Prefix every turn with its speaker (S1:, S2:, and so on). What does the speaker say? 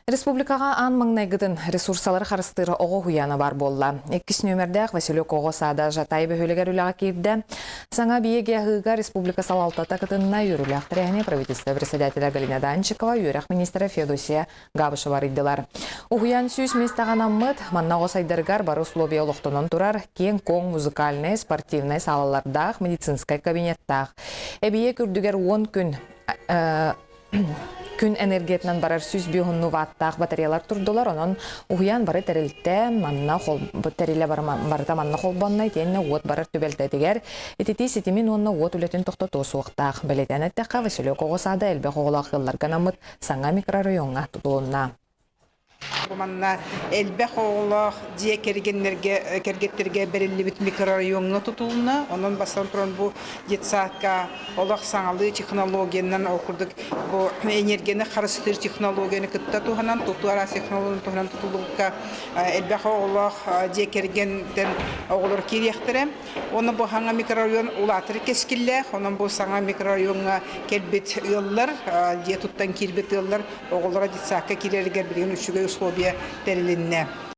S1: Республикаҕа аан маҥнайгытын ресурсалары харыстыыр оҕо уһуйаана баар буолла. Иккис нүөмэрдээх Василек оҕо саада Жатай бөһүөлэгэр үлэҕэ киирдэ. Саҥа эбийиэги аһыыга республика салалтата кытынна. Үөрүүлээх тэрээһини правительство председателэ Галина Данчикова, үөрэх министрэ Феодосия Габышева арыйдылар. Уһуйаан 100 миэстэҕэ анаммыт, манна оҕо сайдарыгар бары условия олохтонон турар, киэҥ-куоҥ музыкальнай, спортивнай саалалардаах, медицинскай кабинеттаах. Эбийиэк үрдүгэр 10 күн күн энергиятынан барар 105 ваттаах батареялар турдулар. Онон уһуйаан бары тэрилтэ манна тэрилэ барыта манна холбонно итиэннэ уот барар түбэлтэтигэр ититии ситимин уонна уот үлэтин тохтотуо суохтаах. Бэлиэтээн эттэххэ, Василек оҕо саада элбэх оҕолоох ыалларга анаммыт саҥа микрорайоҥҥа тутулунна.
S2: Бу манна элбэх оҕолоох дьиэ кэргэннэргэ кэргэттэргэ бэриллибит микрорайоҥҥа тутулунна. Онон бастатан туран бу детсадка олох саҥалыы технологиянан ол курдук бу энергияны харыстыыр технологияны кытта туһанан тутуу араас технологияны туһанан тутуллубукка элбэх оҕолоох дьиэ кэргэнтэн оҕолор киириэхтэрэ. Уонна бу саҥа микрорайон улаатар кэскиллээх. Онон бу саҥа микрорайоҥҥа кэлбит ыаллар, дьиэ туттан киирбит ыаллар оҕолоро детсадка киирэригэр билигин үчүгэй условия тэрилиннэ.